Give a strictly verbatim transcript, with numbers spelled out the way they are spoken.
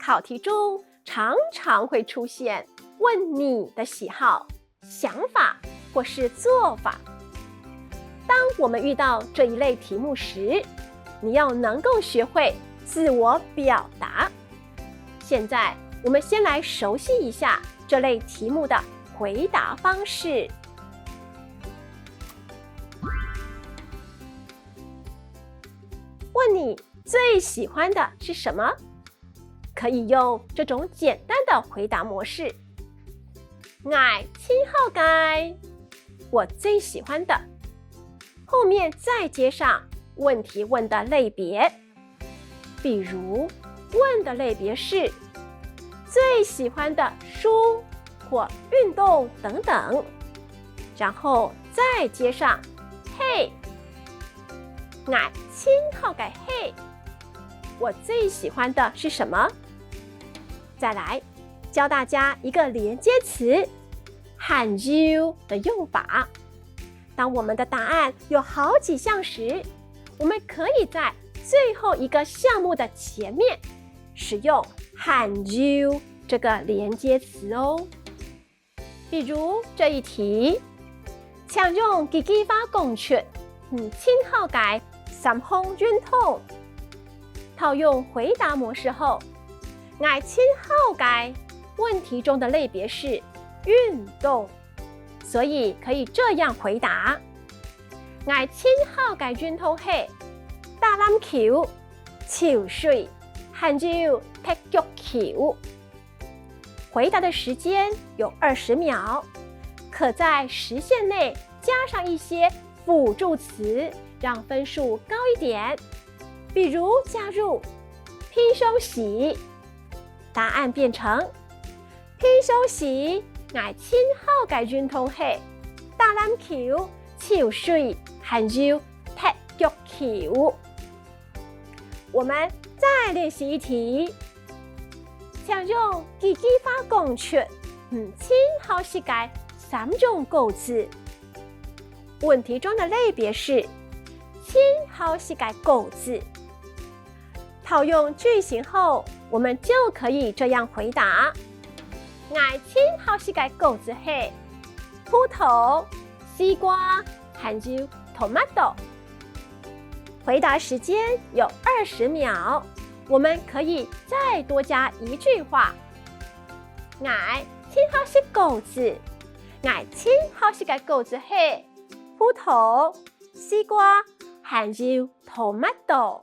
考题中常常會出現問你的喜好、想法或是做法。當我們遇到這一類題目時，你要能夠學會自我表達。現在，我們先來熟悉一下這類題目的回答方式。問你最喜歡的是什麼？可以用這種簡單的回答模式。𠊎盡好个，我最喜歡的，後面再接上問題問的類別，比如問的類別是最喜歡的書或運動等等，然後再接上係，𠊎盡好个係，我最喜歡的是什麼？再來，教大家一個連接詞，還有的用法。當我們的答案有好幾項時，我們可以在最後一個項目的前面使用還有這個連接詞哦。比如這一題，請用幾句話講出你盡好个三項運動。套用回答模式後，𠊎盡好个問題中的類別是運動，所以可以這樣回答：𠊎盡好个運動係打籃球、泅水，還有踢腳球。回答的時間有二十秒，可在時限內加上一些輔助詞，讓分數高一點。比如加入平常時，答案變成平常時，𠊎盡好个運動係打籃球、泅水，還有踢腳球。我們再練習一題，請用幾句話講出你盡好食个三種果子。問題中的類別是盡好食个果子。套用句型後，我們就可以這樣回答：𠊎盡好食个果子係葡萄、西瓜，還有tomato。回答時間有二十秒，我們可以再多加一句話：𠊎盡好食果子，𠊎盡好食个果子係葡萄、西瓜，還有tomato。